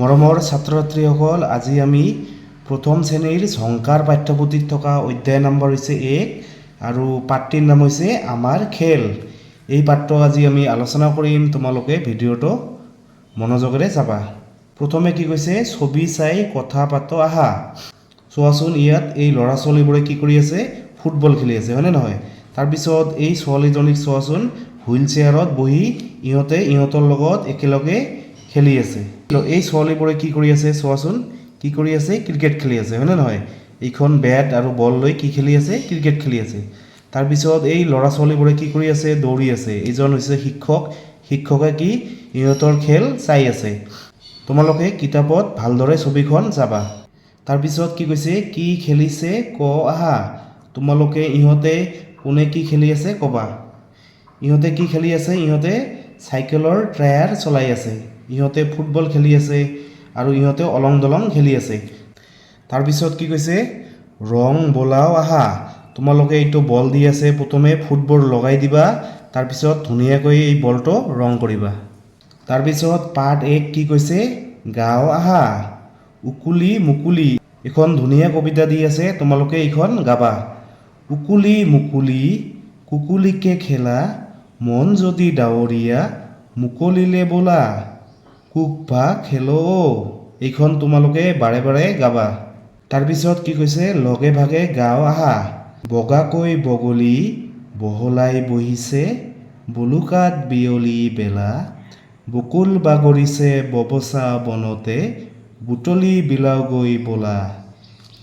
মৰমৰ ছাত্ৰ ছাত্ৰীসকল, আজি আমি প্ৰথম শ্ৰেণীৰ ঝংকাৰ পাঠ্যপুথিত থকা অধ্যায় নম্বৰ হৈছে 1 আৰু পাঠটিৰ নাম হৈছে আমাৰ খেল। এই পাঠটো আজি আমি আলোচনা কৰিম। তোমালোকে ভিডিঅ'টো মনোযোগেৰে চাবা। প্ৰথমে কি কৈছে? ছবি চাই কথা পাতো আহা। চোৱাচোন, ইয়াত এই ল'ৰা ছোৱালীবোৰে কি কৰি আছে? ফুটবল খেলি আছে, হয়নে নহয়? তাৰপিছত এই ছোৱালীজনীক চোৱাচোন, হুইল চেয়াৰত বহি ইহঁতে ইহঁতৰ লগত একেলগে খেলি আছে। এই ছোৱালীবোৰে কি কৰি আছে চোৱাচোন, কি কৰি আছে? ক্ৰিকেট খেলি আছে, হয়নে নহয়? এইখন বেট আৰু বল লৈ কি খেলি আছে? ক্ৰিকেট খেলি আছে। তাৰপিছত এই ল'ৰা ছোৱালীবোৰে কি কৰি আছে? দৌৰি আছে। এইজন হৈছে শিক্ষক। শিক্ষকে কি ইহঁতৰ খেল চাই আছে। তোমালোকে কিতাপত ভালদৰে ছবিখন চাবা। তাৰপিছত কি কৈছে? কি খেলিছে ক আহা। তোমালোকে ইহঁতে কোনে কি খেলি আছে ক'বা। ইহঁতে কি খেলি আছে? ইহঁতে চাইকেলৰ টায়াৰ চলাই আছে। ইহঁতে ফুটবল খেলি আছে আৰু ইহঁতে অলং দলং খেলি আছে। তাৰপিছত কি কৈছে? ৰং বোলাও আহা। তোমালোকে এইটো বল দি আছে, প্ৰথমে ফুটবল লগাই দিবা, তাৰপিছত ধুনীয়াকৈ এই বলটো ৰং কৰিবা। তাৰপিছত পাৰ্ট 1 কি কৈছে? গাওঁ আহা। উকুলি মুকুলি, এখন ধুনীয়া কবিতা দি আছে, তোমালোকে এইখন গাবা। উকুলি মুকুলি কুকুলিকে খেলা, মন যদি ডাৱৰীয়া মুকলিলে বোলা, কুক ভা খেলো অ'। এইখন তোমালোকে বাৰে বাৰে গাবা। তাৰপিছত কি কৈছে? লগে ভাগে গাওঁ আহা। বগাকৈ বগলী বহলাই বহিছে বলুকাত বিয়লি বেলা, বকুল বাগৰিছে ববচা বনতে, বুটলি বিলাওগৈ বোলা।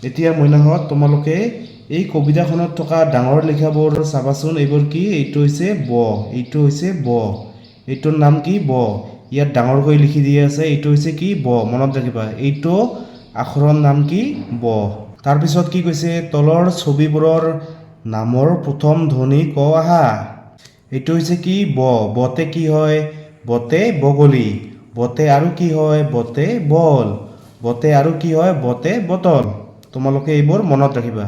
এতিয়া মইনাহঁত, তোমালোকে এই কবিতাখনত থকা ডাঙৰ লিখাবোৰ চাবাচোন। এইবোৰ কি? এইটো হৈছে ব, এইটো হৈছে ব। এইটোৰ নাম কি? ব। ইয়াত ডাঙৰকৈ লিখি দিয়া আছে। এইটো হৈছে কি? ব। মনত ৰাখিবা, এইটো আখৰৰ নাম কি? ব। তাৰপিছত কি কৈছে? তলৰ ছবিবোৰৰ নামৰ প্ৰথম ধ্বনি ক আহা। এইটো হৈছে কি? ব। বতে কি হয়? বতে বগলী। বতে আৰু কি হয়? বতে বল। বতে আৰু কি হয়? বতে বটল। তোমালোকে এইবোৰ মনত ৰাখিবা।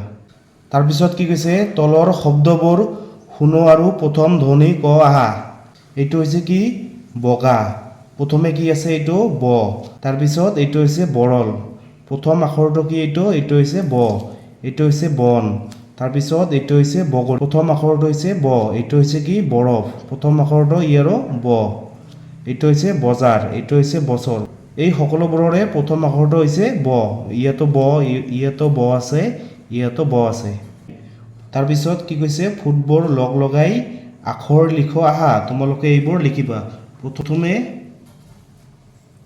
তাৰপিছত কি কৈছে? তলৰ শব্দবোৰ শুনো আৰু প্ৰথম ধ্বনি ক আহা। এইটো হৈছে কি? বগা। প্ৰথমে কি আছে? এইটো ব। তাৰপিছত এইটো হৈছে বৰল। প্ৰথম আখৰটো কি এইটো? এইটো হৈছে ব। এইটো হৈছে বন। তাৰপিছত এইটো হৈছে বগৰী। প্ৰথম আখৰটো হৈছে ব। এইটো হৈছে কি? বৰফ। প্ৰথম আখৰটো ইয়াৰো ব। এইটো হৈছে বজাৰ। এইটো হৈছে বছৰ। এই সকলোবোৰৰে প্ৰথম আখৰটো হৈছে ব। ইয়াতো ব, ইয়াতো ব আছে, ইয়াতো ব আছে। তাৰপিছত কি কৈছে? ফুটবোৰ লগ লগাই আখৰ লিখো আহা। তোমালোকে এইবোৰ লিখিবা। প্ৰথমে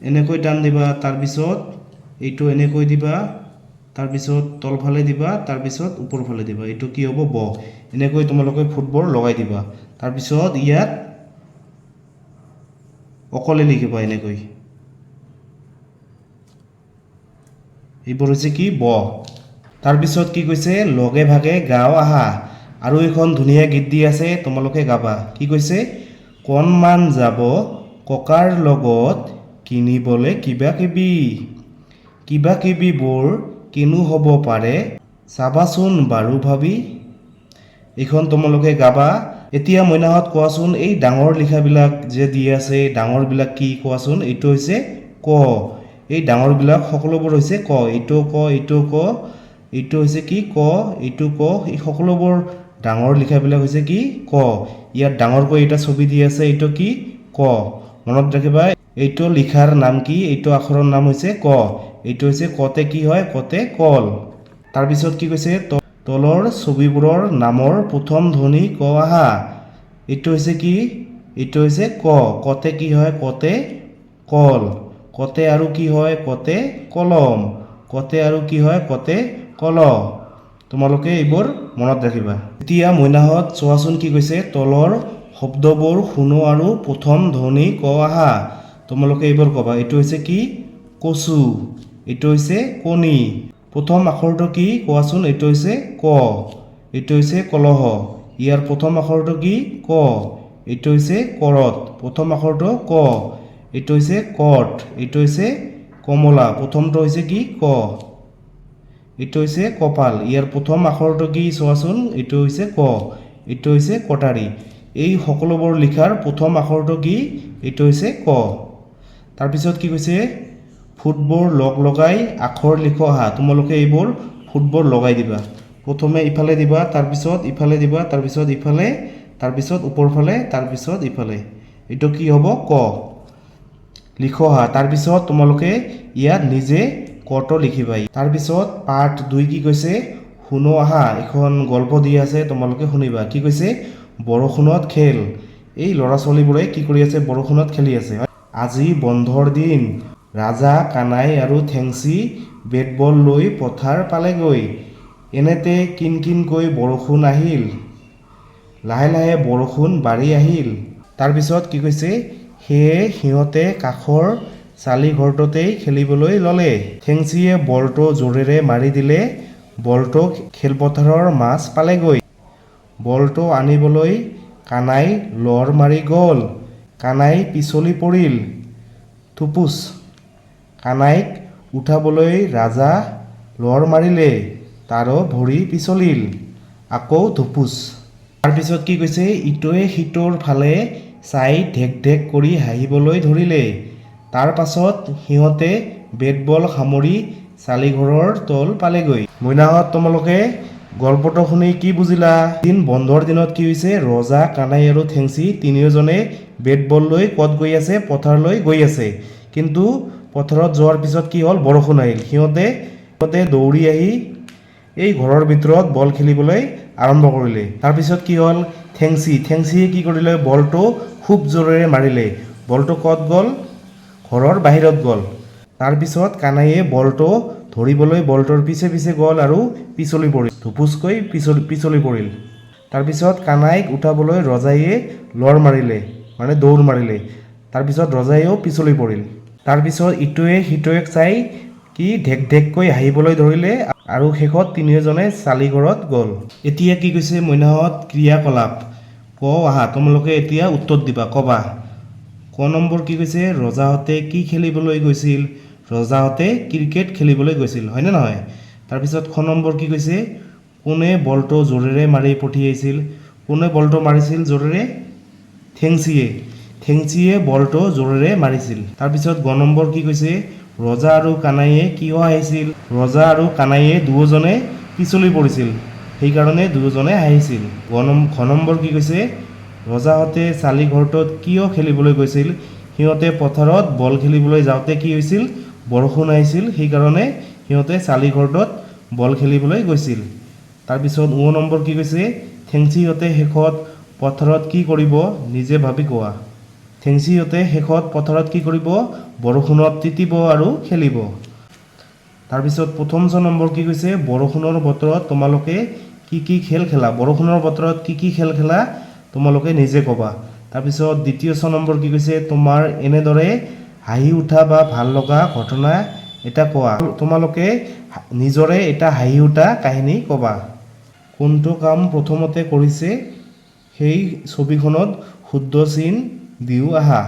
এনেকৈ টান দিবা, তাৰপিছত এইটো এনেকৈ দিবা, তাৰপিছত তলফালে দিবা, তাৰপিছত ওপৰফালে দিবা। এইটো কি হ'ব? ব। এনেকৈ তোমালোকে ফুটবোৰ লগাই দিবা। তাৰপিছত ইয়াত অকলে লিখিবা এনেকৈ। এইবোৰ হৈছে কি? ব। তাৰপিছত কি কৈছে? লগে ভাগে গাওঁ আহা। আৰু এখন ধুনীয়া গীত দি আছে, তোমালোকে গাবা। কি কৈছে? কণমান যাব ককাৰ লগত কিনিবলে কিবা কিবি, কিবা কিবিবোৰ কিনো হ'ব পাৰে চাবাচোন বাৰু ভাবি। এইখন তোমালোকে গাবা। এতিয়া মইনাহঁত কোৱাচোন, এই ডাঙৰ লিখাবিলাক যে দি আছে, এই ডাঙৰবিলাক কি কোৱাচোন? এইটো হৈছে ক। এই ডাঙৰবিলাক সকলোবোৰ হৈছে ক। এইটো ক, এইটো ক, এইটো হৈছে কি? ক, এইটো ক। এই সকলোবোৰ ডাঙৰ লিখাবিলাক হৈছে কি? ক। ইয়াত ডাঙৰকৈ এটা ছবি দি আছে, এইটো কি? ক। মনত ৰাখিবা, এইটো লিখাৰ নাম কি? এইটো আখৰৰ নাম হৈছে ক। এইটো হৈছে কতে কি হয়? কতে কল। তাৰপিছত কি কৈছে? তলৰ ছবিবোৰৰ নামৰ প্ৰথম ধ্বনি ক আহা। এইটো হৈছে কি? এইটো হৈছে ক। কতে কি হয়? কতে কল। কতে আৰু কি হয়? কতে কলম। কতে আৰু কি হয়? কতে কলহ। তোমালোকে এইবোৰ মনত ৰাখিবা। এতিয়া মইনাহঁত চোৱাচোন, কি কৈছে? তলৰ শব্দবোৰ শুনো আৰু প্ৰথম ধ্বনি ক আহা। তোমালোকে এইবোৰ ক'বা। এইটো হৈছে কি? কচু। এইটো হৈছে কণী। প্ৰথম আখৰটো কি কোৱাচোন? এইটো হৈছে ক। এইটো হৈছে কলহ। ইয়াৰ প্ৰথম আখৰটো কি? ক। এইটো হৈছে কৰত। প্ৰথম আখৰটো ক। এইটো হৈছে কঠ। এইটো হৈছে কমলা। প্ৰথমটো হৈছে কি? ক। এইটো হৈছে কপাল। ইয়াৰ প্ৰথম আখৰটো কি চোৱাচোন? এইটো হৈছে ক। এইটো হৈছে কটাৰী। এই সকলোবোৰ লিখাৰ প্ৰথম আখৰটো কি? এইটো হৈছে ক। তাৰপিছত কি কৈছে? ফুটবোৰ লগ লগাই আখৰ লিখো আহা। তোমালোকে এইবোৰ ফুটবোৰ লগাই দিবা। প্ৰথমে ইফালে দিবা, তাৰপিছত ইফালে দিবা, তাৰপিছত ইফালে, তাৰপিছত ওপৰফালে, তাৰপিছত ইফালে। এইটো কি হ'ব? ক। লিখো আহা। তাৰপিছত তোমালোকে ইয়াত নিজে কটো লিখিবা। তাৰপিছত পাঠ 2 কি কৈছে শুনো আহা। এখন গল্প দি আছে, তোমালোকে শুনিবা। কি কৈছে? বৰষুণত খেল। এই ল'ৰা ছোৱালীবোৰে কি কৰি আছে? বৰষুণত খেলি আছে। আজি বন্ধৰ দিন। ৰাজা, কানাই আৰু ঠেংচি বেট বল লৈ পথাৰ পালেগৈ। এনেতে কিনকিনকৈ বৰষুণ আহিল। লাহে লাহে বৰষুণ বাঢ়ি আহিল। তাৰপিছত কি কৈছে? সেয়ে সিহঁতে কাষৰ চালিঘৰটোতেই খেলিবলৈ ল'লে। ঠেংচিয়ে বলটো জোৰেৰে মাৰি দিলে। বলটো খেলপথাৰৰ মাজ পালেগৈ। বলটো আনিবলৈ কানাই লৰ মাৰি গ'ল। কানাই পিছলি পৰিল, থুপুচ। কানাইক উঠাবলৈ ৰাজা লৰ মাৰিলে, তাৰো ভৰি পিছলিল, আকৌ ধুপুচ। তাৰপিছত কি কৈছে? ইটোৱে সিটোৰ ফালে চাই ঢেক ঢেক কৰি হাঁহিবলৈ ধৰিলে। তাৰ পাছত সিহঁতে বেট বল সামৰি চালিঘৰৰ তল পালেগৈ। মইনাহঁত, তোমালোকে গল্পটো শুনি কি বুজিলা? দিন বন্ধৰ দিনত কি হৈছে? ৰজা, কানাই আৰু ঠেংচি তিনিওজনে বেট বল লৈ ক'ত গৈ আছে? পথাৰলৈ গৈ আছে। কিন্তু পথাৰত যোৱাৰ পিছত কি হ'ল? বৰষুণ আহিল। সিহঁতে দৌৰি আহি এই ঘৰৰ ভিতৰত বল খেলিবলৈ আৰম্ভ কৰিলে। তাৰপিছত কি হ'ল? ঠেংচিয়ে কি কৰিলে? বলটো খুব জোৰেৰে মাৰিলে। বলটো ক'ত গ'ল? ঘৰৰ বাহিৰত গ'ল। তাৰপিছত কানাইয়ে বলটো ধৰিবলৈ বলটোৰ পিছে পিছে গ'ল আৰু পিছলি পৰিল, ধুপুচকৈ পিছলি পিছলি পৰিল। তাৰপিছত কানাইক উঠাবলৈ ৰজায়ে লৰ মাৰিলে, মানে দৌৰ মাৰিলে। তাৰপিছত ৰজায়েও পিছলি পৰিল। তাৰপিছত ইটোৱে সিটোৱেক চাই কি ঢেক ঢেককৈ হাঁহিবলৈ ধৰিলে আৰু শেষত তিনিওজনে চালিঘৰত গ'ল। এতিয়া কি কৈছে মইনাহঁত? ক্ৰিয়াকলাপ কওঁ আহা। তোমালোকে এতিয়া উত্তৰ দিবা, ক'বা। ক নম্বৰ কি কৈছে? ৰজাহঁতে কি খেলিবলৈ গৈছিল? ৰজাহঁতে ক্ৰিকেট খেলিবলৈ গৈছিল, হয়নে নহয়? তাৰপিছত খ নম্বৰ কি কৈছে? কোনে বলটো জোৰেৰে মাৰি পঠিয়াইছিল? কোনে বলটো মাৰিছিল জোৰেৰে? ঠেংচিয়ে। ঠেংচিয়ে বলটো জোৰেৰে মাৰিছিল। তাৰপিছত গ নম্বৰ কি কৈছে? ৰজা আৰু কানাইয়ে কিয় হাঁহিছিল? ৰজা আৰু কানাইয়ে দুয়োজনে পিছলি পৰিছিল, সেইকাৰণে দুয়োজনে হাঁহিছিল। ঘ নম্বৰ কি কৈছে? ৰজাহঁতে চালিঘৰটোত কিয় খেলিবলৈ গৈছিল? সিহঁতে পথাৰত বল খেলিবলৈ যাওঁতে কি হৈছিল? বৰষুণ আহিছিল, সেইকাৰণে সিহঁতে চালিঘৰটোত বল খেলিবলৈ গৈছিল। তাৰপিছত ঙ নম্বৰ কি কৈছে? ঠেংচিহঁতে শেষত পথাৰত কি কৰিব, নিজে ভাবি কোৱা। ঠেংচিহঁতে শেষত পথাৰত কি কৰিব? বৰষুণত তিতিব আৰু খেলিব। তাৰপিছত প্ৰথম চ নম্বৰ কি কৈছে? বৰষুণৰ বতৰত তোমালোকে কি কি খেল খেলা? বৰষুণৰ বতৰত কি কি খেল খেলা, তোমালোকে নিজে ক'বা। তাৰপিছত দ্বিতীয় চ নম্বৰ কি কৈছে? তোমাৰ এনেদৰে হাঁহি উঠা বা ভাল লগা ঘটনা এটা কোৱা। তোমালোকে নিজৰে এটা হাঁহি উঠা কাহিনী ক'বা। কোনটো কাম প্ৰথমতে কৰিছে, সেই ছবিখনত শুদ্ধ চিন দিওঁ আহা।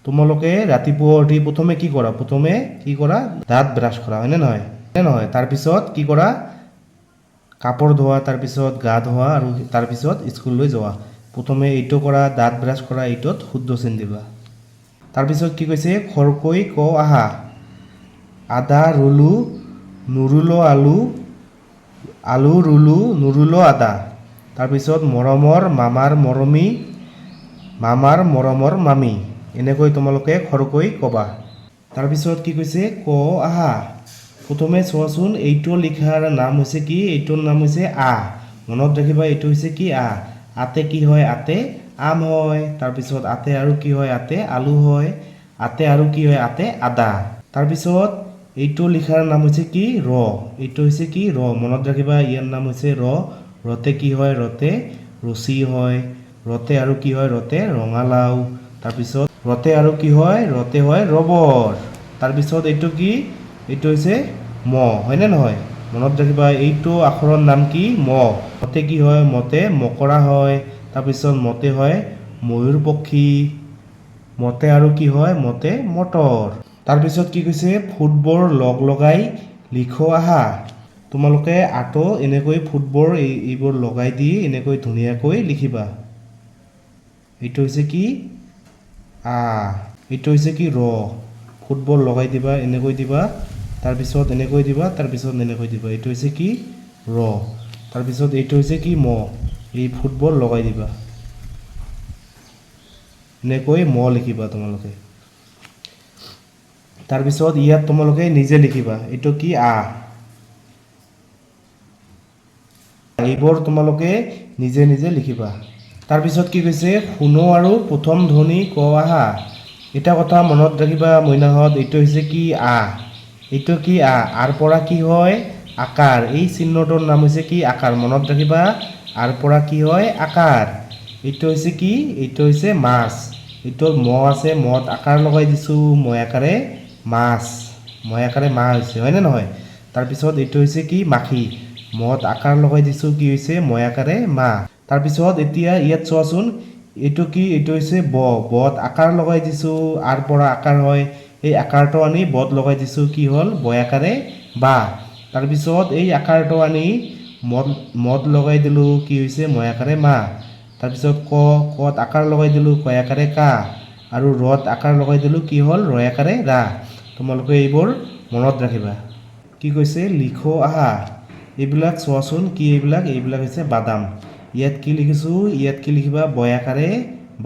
তোমালোকে ৰাতিপুৱা উঠি প্ৰথমে কি কৰা? প্ৰথমে কি কৰা? দাঁত ব্ৰাছ কৰা, হয়নে নহয়? হয়নে নহয়? তাৰপিছত কি কৰা? কাপোৰ ধোৱা, তাৰপিছত গা ধোৱা আৰু তাৰপিছত স্কুললৈ যোৱা। প্ৰথমে এইটো কৰা, দাঁত ব্ৰাছ কৰা, এইটোত শুদ্ধ চিন দিবা। তাৰপিছত কি কৈছে? খৰকৈ কওঁ আহা। আদা ৰুলো, নুৰুলো আলু, আলু ৰুলো, নুৰুলো আদা। তাৰপিছত মৰমৰ মামাৰ মৰমী, মামাৰ মৰমৰ মামী। এনেকৈ তোমালোকে খৰকৈ ক'বা। তাৰপিছত কি কৈছে? ক আহা। প্ৰথমে চোৱাচোন, এইটো লিখাৰ নাম হৈছে কি? এইটোৰ নাম হৈছে আ। মনত ৰাখিবা, এইটো হৈছে কি? আ। আতে কি হয়? আতে আম হয়। তাৰপিছত আতে আৰু কি হয়? আতে আলু হয়। আতে আৰু কি হয়? আতে আদা। তাৰপিছত এইটো লিখাৰ নাম হৈছে কি? ৰ। এইটো হৈছে কি? ৰ। মনত ৰাখিবা, ইয়াৰ নাম হৈছে ৰ। ৰতে কি হয়? ৰতে ৰছী হয়। ৰতে আৰু কি হয়? ৰতে ৰঙালাও। তাৰপিছত ৰতে আৰু কি হয়? ৰতে হয় ৰবৰ। তাৰপিছত এইটো কি? এইটো হৈছে ম, হয়নে নহয়? মনত ৰাখিবা, এইটো আখৰৰ নাম কি? ম। মতে কি হয়? মতে মকৰা হয়। তাৰপিছত মতে হয় ময়ূৰ পক্ষী। মতে আৰু কি হয়? মতে মটৰ। তাৰপিছত কি কৈছে? ফুটবোৰ লগ লগাই লিখো আহা। তোমালোকে আটো এনেকৈ ফুটবোৰ এইবোৰ লগাই দি এনেকৈ ধুনীয়াকৈ লিখিবা। এইটো হৈছে কি? আ। এইটো হৈছে কি? ৰ। ফুটবোৰ লগ লগাই লিখিবা। ফুটবল লগাই দিবা, এনেকৈ দিবা, তাৰপিছত এনেকৈ দিবা, তাৰপিছত এনেকৈ দিবা। এইটো হৈছে কি? ৰ। তাৰপিছত এইটো হৈছে কি? ম। এই ফুটবল লগাই দিবা, এনেকৈ ম লিখিবা তোমালোকে। তাৰপিছত ইয়াত তোমালোকে নিজে লিখিবা। এইটো কি? আ। এইবোৰ তোমালোকে নিজে নিজে লিখিবা। তাৰপিছত কি কৈছে? শুনো আৰু প্ৰথম ধ্বনি ক আহা। এটা কথা মনত ৰাখিবা মইনাহঁত, এইটো হৈছে কি? আ। এইটো কি? আ। আৰ পৰা কি হয়? আকাৰ। এই চিহ্নটোৰ নাম হৈছে কি? আকাৰ। মনত ৰাখিবা, আৰ পৰা কি হয়? আকাৰ। এইটো হৈছে কি? এইটো হৈছে মাছ। এইটো ম আছে, মত আকাৰ লগাই দিছোঁ, ময়াকাৰে মাছ, ময়াকাৰে মা হৈছে, হয়নে নহয়? তাৰপিছত এইটো হৈছে কি? মাখি। মত আকাৰ লগাই দিছোঁ, কি হৈছে? ময়াকাৰে মা। তাৰপিছত এতিয়া ইয়াত চোৱাচোন, এইটো কি? এইটো হৈছে ব। বত আকাৰ লগাই দিছোঁ, আৰ পৰা আকাৰ হয়, এই আকাৰটো আনি বত লগাই দিছোঁ, কি হ'ল? বয়াকাৰে বা। তাৰপিছত এই আকাৰটো আনি মত মত লগাই দিলোঁ, কি হৈছে? ময়াকাৰে মা। তাৰপিছত ক, কত আকাৰ লগাই দিলোঁ, কয়াকাৰে কা, আৰু ৰত আকাৰ লগাই দিলোঁ, কি হ'ল? ৰয়াকাৰে ৰা। তোমালোকে এইবোৰ মনত ৰাখিবা। কি কৈছে? লিখো আহা। এইবিলাক চোৱাচোন, কি এইবিলাক? এইবিলাক হৈছে বাদাম। ইয়াত কি লিখিছোঁ? ইয়াত কি লিখিবা? বয়াকাৰে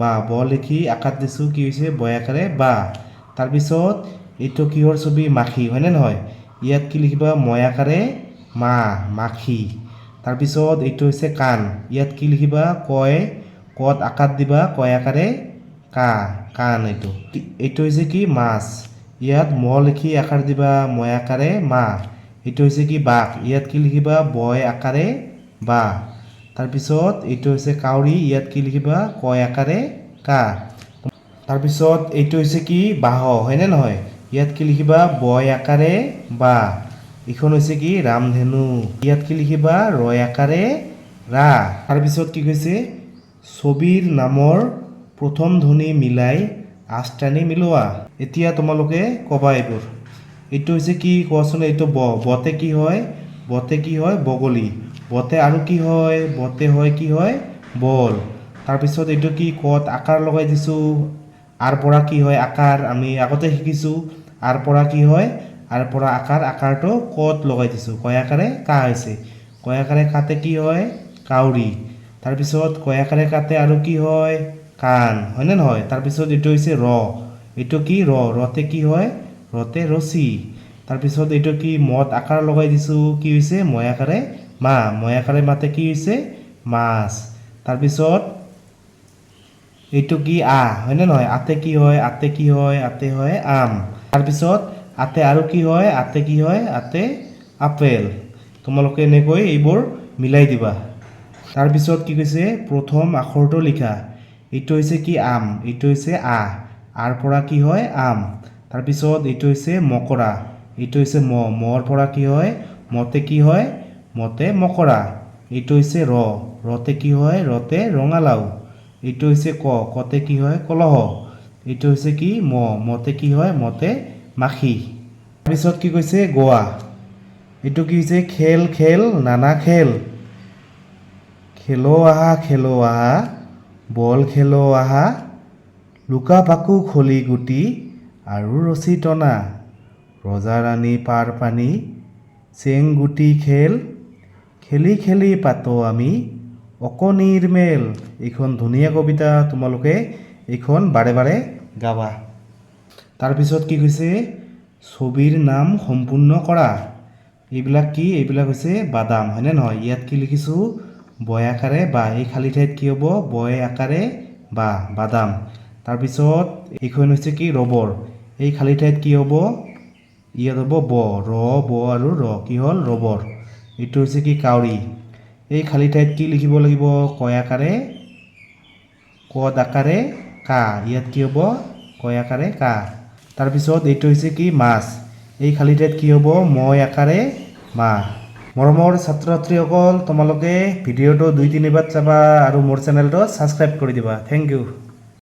বা। ব লিখি আকাত দিছোঁ, কি হৈছে? বয়াকাৰে বা। তাৰপিছত এইটো কিহৰ ছবি? মাখি, হয়নে নহয়? ইয়াত কি লিখিবা? ময়াকাৰে মা, মাখি। তাৰপিছত এইটো হৈছে কাণ। ইয়াত কি লিখিবা? কয়, কত আকাত দিবা, কয়াকাৰে কা, কাণ। এইটো এইটো হৈছে কি? মাছ। ইয়াত ম লিখি আকাৰ দিবা, ময়াকাৰে মা। এইটো হৈছে কি? বাঘ। ইয়াত কি লিখিবা? বয় আকাৰে বা। তাৰপিছত এইটো হৈছে কাউৰী। ইয়াত কি লিখিবা? কয় আকাৰে কা। তাৰপিছত এইটো হৈছে কি? বাহ, হয়নে নহয়? ইয়াত কি লিখিবা? বয় আকাৰে বা। এইখন হৈছে কি? ৰামধেনু। ইয়াত কি লিখিবা? ৰয় আকাৰে ৰা। তাৰপিছত কি কৈছে? ছবিৰ নামৰ প্ৰথম ধ্বনি মিলাই আঁচ টানি মিলোৱা। এতিয়া তোমালোকে ক'বা এইবোৰ। এইটো হৈছে কি কোৱাচোন? এইটো ব। বতে কি হয়? বতে কি হয়? বগলী। বতে আৰু কি হয়? বতে হয় কি হয়? বল। তাৰপিছত এইটো কি? কত আকাৰ লগাই দিছোঁ, আৰ পৰা কি হয়? আকাৰ। আমি আগতে শিকিছোঁ, আৰ পৰা কি হয়? আৰ পৰা আকাৰ। আকাৰটো কত লগাই দিছোঁ, কয়াকাৰে কা হৈছে। কয়াকাৰে কাতে কি হয়? কাউৰী। তাৰপিছত কয়াকাৰে কাতে আৰু কি হয়? কাণ, হয়নে নহয়? তাৰপিছত এইটো হৈছে ৰ। এইটো কি? ৰ। ৰতে কি হয়? ৰতে ৰছী। তাৰপিছত এইটো কি? মত আকাৰ লগাই দিছোঁ, কি হৈছে? ময়াকাৰে মা। ময়াকাৰে মাতে কি হৈছে? মাছ। তাৰপিছত এইটো কি? আ, হয়নে নহয়? আতে কি হয়? আতে কি হয়? আতে হয় আম। তাৰপিছত আতে আৰু কি হয়? আতে কি হয়? আতে আপেল। তোমালোকে এনেকৈ এইবোৰ মিলাই দিবা। তাৰপিছত কি কৈছে? প্ৰথম আখৰটো লিখা। এইটো হৈছে কি? আম। এইটো হৈছে আ। আৰ পৰা কি হয়? আম। তাৰপিছত এইটো হৈছে মকৰা। এইটো হৈছে ম। মৰ পৰা কি হয়? মতে কি হয়? মতে মকৰা। এইটো হৈছে ৰ। ৰতে কি হয়? ৰতে ৰঙালাও। এইটো হৈছে ক। কতে কি হয়? কলহ। এইটো হৈছে কি? ম। মতে কি হয়? মতে মাখি। তাৰপিছত কি কৈছে? গোৱা। এইটো কি হৈছে? খেল খেল নানা খেল, খেলো আহা খেলো আহা, বল খেলো আহা, লুকা ভাকু খলি গুটি আৰু ৰছী টনা, ৰজা ৰাণী পাৰ পানী, চেং গুটি খেল, খেলি খেলি পাতো আমি অকণিৰ মেল। এইখন ধুনীয়া কবিতা, তোমালোকে এইখন বাৰে বাৰে গাবা। তাৰপিছত কি কৈছে? ছবিৰ নাম সম্পূৰ্ণ কৰা। এইবিলাক কি? এইবিলাক হৈছে বাদাম, হয়নে নহয়? ইয়াত কি লিখিছোঁ? বয়াকাৰে বা। এই খালী ঠাইত কি হ'ব? বয় আকাৰে বা, বাদাম। তাৰপিছত এইখন হৈছে কি? ৰবৰ। এই খালী ঠাইত কি হ'ব? ইয়াত হ'ব ব, ৰ, ব আৰু ৰ। কি হ'ল? ৰবৰ। এইটো হৈছে কি? কাউৰী। এই খালী ঠাইত কি লিখিব লাগিব? কয়াকাৰে কদ আকাৰে কা। ইয়াত কি হ'ব? কয়াকাৰে কা। তাৰপিছত এইটো হৈছে কি? মাছ। এই খালী ঠাইত কি হ'ব? মই আকাৰে মা। মৰমৰ ছাত্ৰ ছাত্ৰীসকল, তোমালোকে ভিডিঅ'টো 2-3 বাৰ চাবা আৰু মোৰ চেনেলটো ছাবস্ক্ৰাইব কৰি দিবা। Thank you.